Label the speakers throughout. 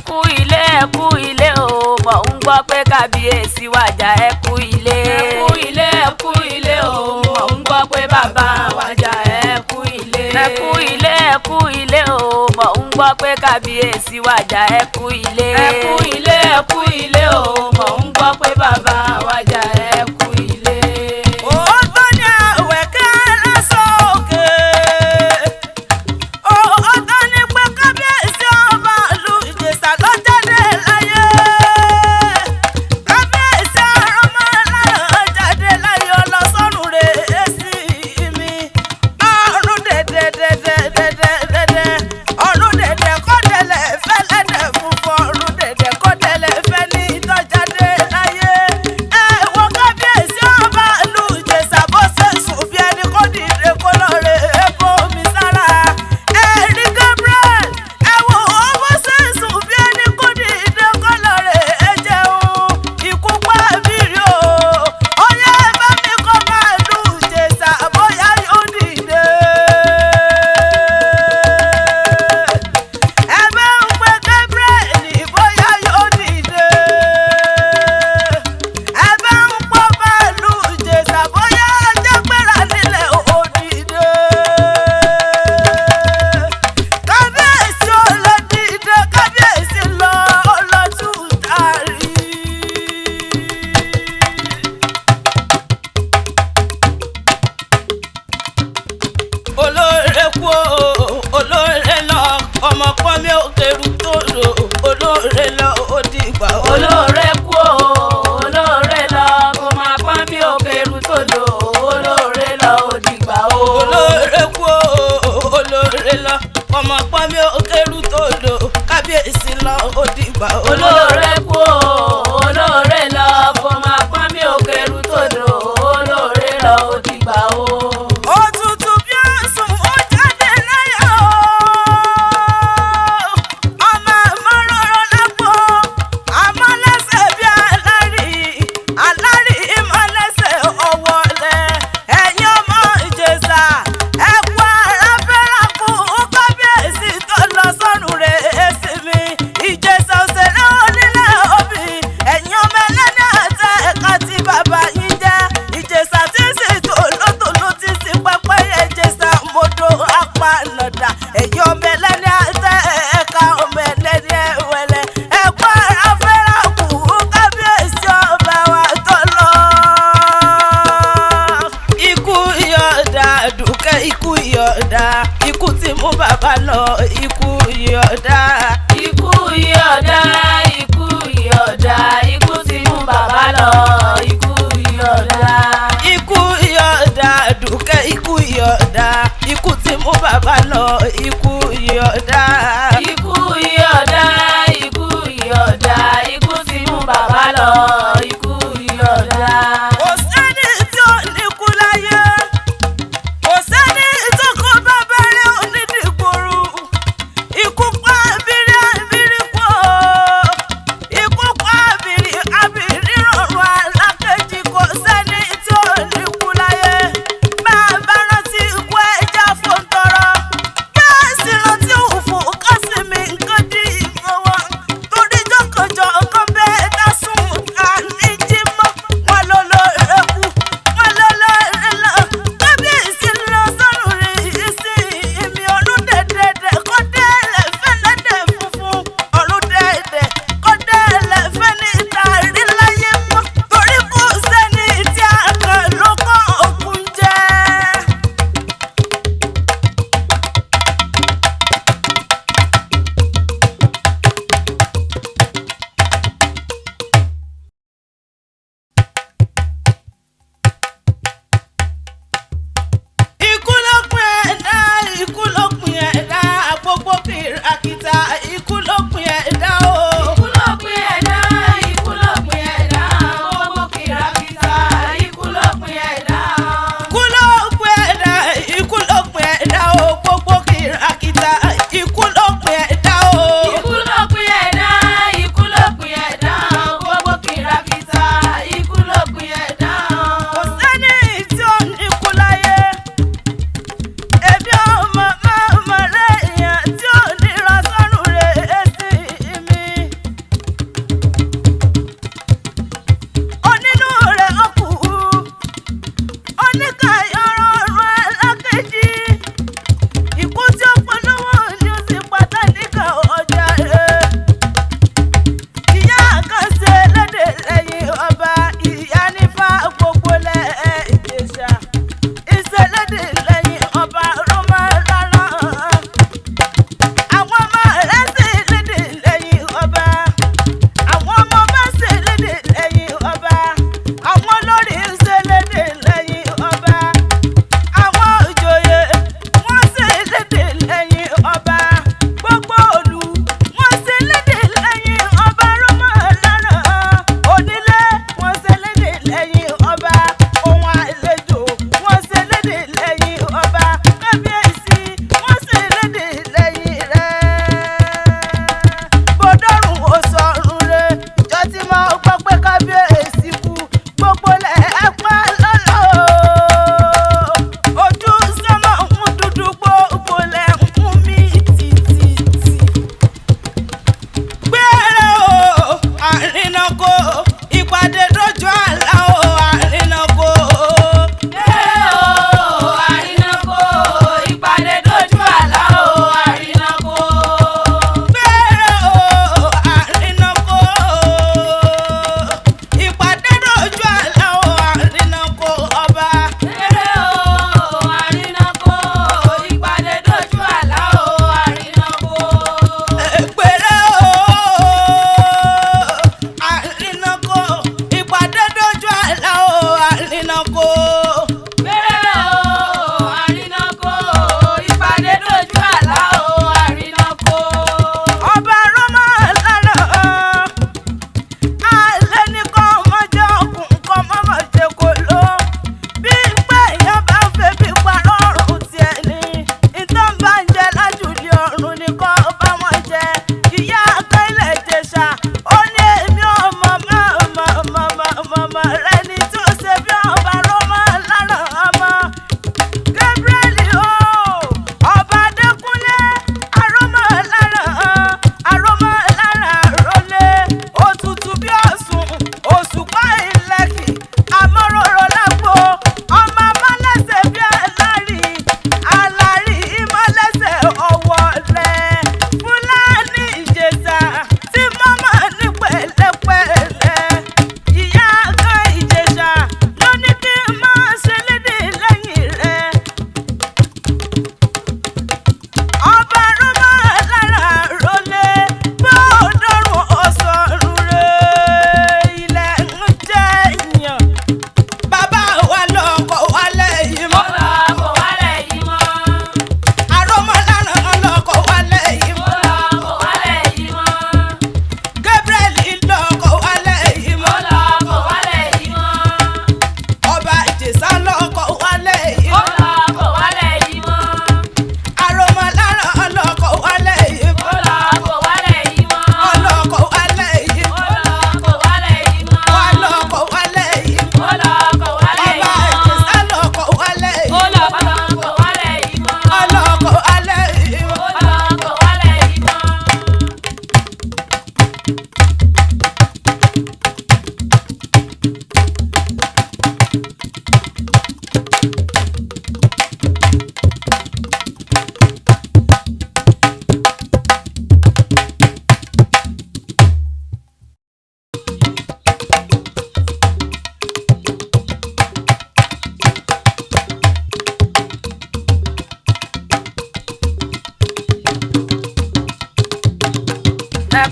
Speaker 1: Kú ilé, ẹ kú ilé o, mò ń gbọ́ pé kábíyèsí wàjà, ẹ kú ilé.
Speaker 2: Ẹ kú ilé, ẹ kú ilé o, mò ń gbọ́ pé bàbá wàjà, ẹ kú ilé.
Speaker 1: Ẹ kú ilé, ẹ kú ilé o, mò ń gbọ́ pé kábíyèsí wàjà, ẹ kú ilé.
Speaker 2: Ẹ kú ilé, ẹ kú ilé o, mò ń gbọ́ pé bàbá wàjà, ẹ kú ilé.
Speaker 3: Òótọ́ ni àwẹ̀ ká lásòkè. Òótọ́ ni pé kábíyèsí ọba ìlú Ìjẹ̀ṣà ló jáde láyé. Kábíyèsí Arọ́mọlára jáde láyé ọlọ́sọ́run rè é sí mi. Ọ̀run dẹ̀dẹ̀dẹ̀dẹ̀dẹ̀dẹ̀. Ọ̀run dẹ̀dẹ̀ kọ́dẹ̀lẹ̀ fẹ́lẹ́dẹ̀ funfun. Ọ̀run dẹ̀dẹ̀ kọ́dẹ̀lẹ̀ fẹ́ ní ìtọ́jáde láyé. Ẹ wo kábíyèsí ọba ìlú Ìjẹ̀ṣà bó ṣe sùn bí ẹni kó dìde kó lọ rè é bomi sára. Ẹ rí Gabriel, ẹ wo ó bó ṣe sùn bí ẹni kó dìde kó lọ rè é jẹun. Ikú pa abírí o, ó yẹ bá mi kọ́ máa lù Ìjẹ̀ṣà bóyá yóò dìde. Ẹ bá ń pe Gabriel bóyá yóò dìde. Ẹ bá ń pọ́ báàlú Ìjẹ̀ṣà bóyá jẹ́gbéra nílẹ̀ ó dìde. Kábíyèsí ò lọ dìde, kábíyèsí lọ ọlọ́tún tàrí.
Speaker 2: Olóore kú o, olóore lọ, ọmọ pọ́nmi òkèrú tó lò, olóore lọ, ó dìgbà o. Olóore kú o, olóore lọ, kò máa pọ́n mi òkèrú tó lò, olóore lọ, ó dìgbà o. Olóore kú o, olóore lọ, ọmọ pọ́nmi òkèrú tó lò, kábíyèsí lọ, ó dìgbà o. Olóore kú o, olóore lọ, kò máa pọ́n mi òkèrú tó lò, olóore lọ, ó dìgbà o.
Speaker 3: Òtútù bí òsùn ó jáde láyà o. Ọmọ àmọ́rọ̀rọ̀ lápò, àmọ́ lẹ́sẹ̀ bí alárì, alárì ìmọ̀ lẹ́sẹ̀ ọ̀wọ́lẹ̀. Ẹ̀yin ọmọ Ìjẹ̀ṣà, ẹ kú ara fẹ́ra kú, kábíyèsí tó lọ sọ́run rẹ̀ èsì mi. Ìjẹ̀ṣà òṣèré onílẹ̀ òbí, ẹ̀yin ọmọ ẹlẹ́ni àti ẹ̀ka tí bàbá yín jẹ́. Ìjẹ̀ṣà tí ń sì tòlótòló tí ń sì pẹ́pẹ́yẹ Ìjẹ̀ṣà mọ́dọ̀ apanàdà. Ẹ̀yin ọmọ ẹlẹ́ni àti ẹ̀ka ọmọ ẹlẹ́ni ẹ̀wẹ̀lẹ̀. Ẹ̀kọ́ ara fẹ́ra kù, kábíyèsí ọba wa tó lọ.
Speaker 2: Ikú yọ̀ọ̀dà dùkẹ́, ikú yọ̀ọ̀dà, ikú tí mú bàbá lọ, ikú yọ̀ọ̀dà. Ikú yọ̀ọ̀dà, ikú yọ̀ọ̀dà, ikú tí mú bàbá lọ, ikú yọ̀ọ̀dà. Ikú yọ̀ọ̀dà dùkẹ́, ikú yọ̀ọ̀dà, ikú tí mú bàbá lọ, ikú yọ̀ọ̀dà. Ikú yọ̀ọ̀dà, ikú yọ̀ọ̀dà, ikú tí mú bàbá lọ, ikú yọ̀ọ̀dà.
Speaker 3: Kò sẹ́ni tí ò ní kú láyé. Kò sẹ́ni tó kó bàbá rẹ̀ onídìgbòrú. Ikú pa abiri abiri kú o. Ikú pa abiri abiri rọrùn alákejì. Kò sẹ́ni tí ò ní kú láyé. Máa bá rántí ikú ẹja fún tọrọ. Bẹ́ẹ̀ sì rántí òfò kásìmí nǹkan dì ìmọ̀wọ́. Torí jọ́kànjọ́ kan bẹ́ẹ̀ tá sùn ká ní jímọ̀. Wọn lọ lórí.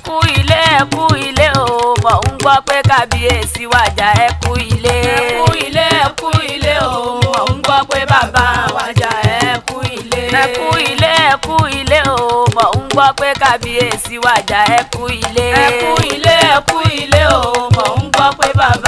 Speaker 1: Kú ilé, ẹ kú ilé o, mò ń gbọ́ pé kábíyèsí wàjà, ẹ kú ilé.
Speaker 2: Ẹ kú ilé, ẹ kú ilé o, mò ń gbọ́ pé bàbá wàjà, ẹ kú ilé.
Speaker 1: Ẹ kú ilé, ẹ kú ilé o, mò ń gbọ́ pé kábíyèsí wàjà, ẹ kú ilé.
Speaker 2: Ẹ kú ilé, ẹ kú ilé o, mò ń gbọ́ pé bàbá.